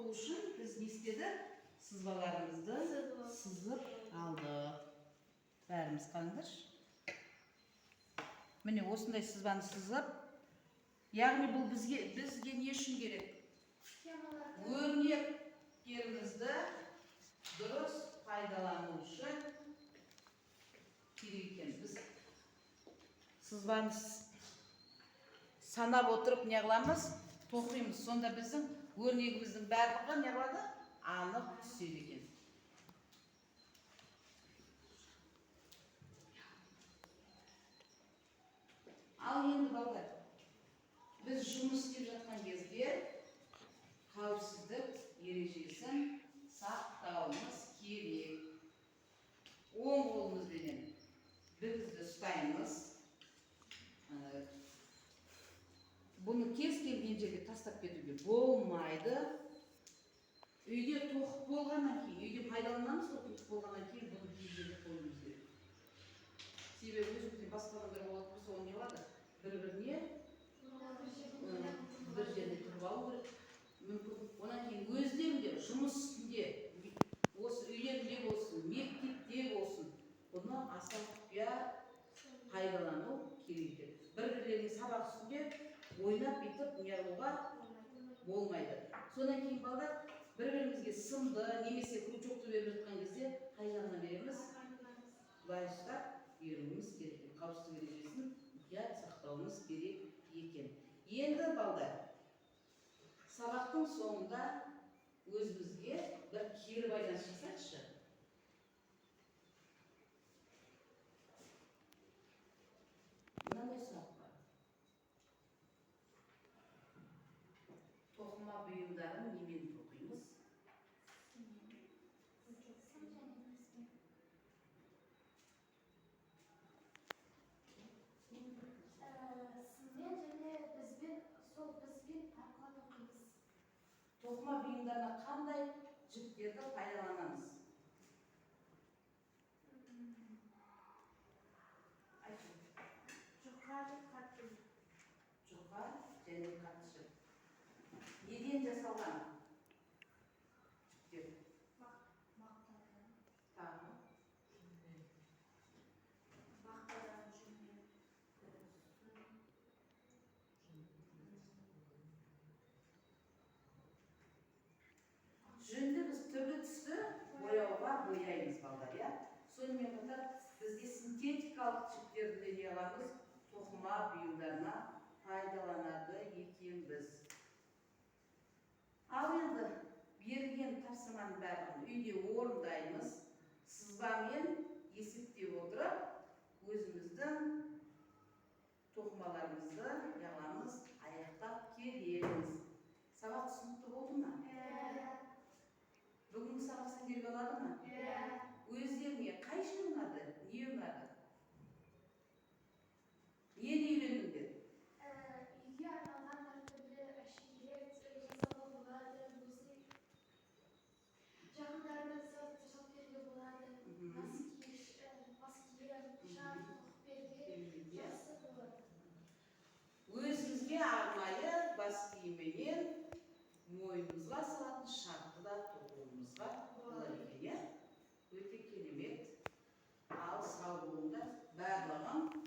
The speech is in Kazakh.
Тоқу үшін біз не істедік? Сызбаларымызды сызып алдық. Бәріміз қараңдаршы. Міне, осындай сызбаны сызып, яғни бұл бізге не үшін керек? Өрнектерімізді дұрыс пайдалану үшін керек екен. Біз сызбаны санап отырып не қыламыз? Тоқимыз. Сонда біздің өрнегіміздің барлығы не қылады? Анық түседі екен. Ал енді, балдар, біз жұмыс істеп жатқан кезде қауіпсіздік ережесін сақтауымыз керек. Оң қолымызбенен бігізді ұстаймыз. Бұны кез келген жерге тастап кетуге болмайды. Үйде тоқып болғаннан кейін, үйде пайдаланамыз ғой, тоқып болғаннан кейін бұны биік жерге қоюымыз керек. Себебі өзімізден басқа адамдар болатын болса, ол не қылады? Бір біріне бір жеріне тығып алу керек мүмкін. Одан кейін өздері де жұмыс үстінде, осы үйлерінде болсын, мектепте болсын, бұны аса құпия пайдалану керек екен. Бір бірлеріне сабақ үстінде ойнап, бүйтіп не қылуға болмайды. Содан кейін, балдар, бір бірімізге сымды немесе крючокты беріп жатқан кезде қай жағына береміз? Былай ұстап беруіміз керек екен. Қауіпсіздік ережесін мұқият сақтауымыз керек екен. Енді, балдар, сабақтың соңында өзімізге бір кері байланыс жасайықшы. Мынандай сұрақ бар: тоқыма бұйымдарын немен тоқимыз? Сым және бізбен. Сыммен және бізбен, сол бізбен арқылы тоқимыз. Тоқыма бұйымдарына қандай жіптерді пайдаланамыз? Айтшы. Жұқа, қатты. Жұқа және қатты жіп. Неден жасалған жіптер? Мақтадан. Тағы? Мақтадан, жүннен. Жүнді біз түрлі түсті бояуға бояймыз, балдар, иә. Сонымен қатар бізде синтетикалық жіптерді де не қыламыз? Тоқыма бұйымдарына пайдаланады екенбіз. Ал енді берілген тапсырманың барлығын үйде орындаймыз. Сызбамен есептеп отырып, өзіміздің тоқымаларымызды не қыламыз? Аяқтап келеміз. Сабақ түсінікті болды ма? Бүгінгі сабақ сендерге ұнады ма? Өздеріңе қай жер ұнады? Не ұнады? Нені үйрендіңдер? Үйге арналған әртүрлі әшекейлер жасауға болады. Өзі жақындарына жасап беруге болады. Бас киім, шарф тоқып беруге жақсы болады. Өзімізге арнайы бас киімменен мойнымызға салатын шарфты да тоқуымызға болады екен, иә? Өте керемет. Ал сау болыңдар барлығын.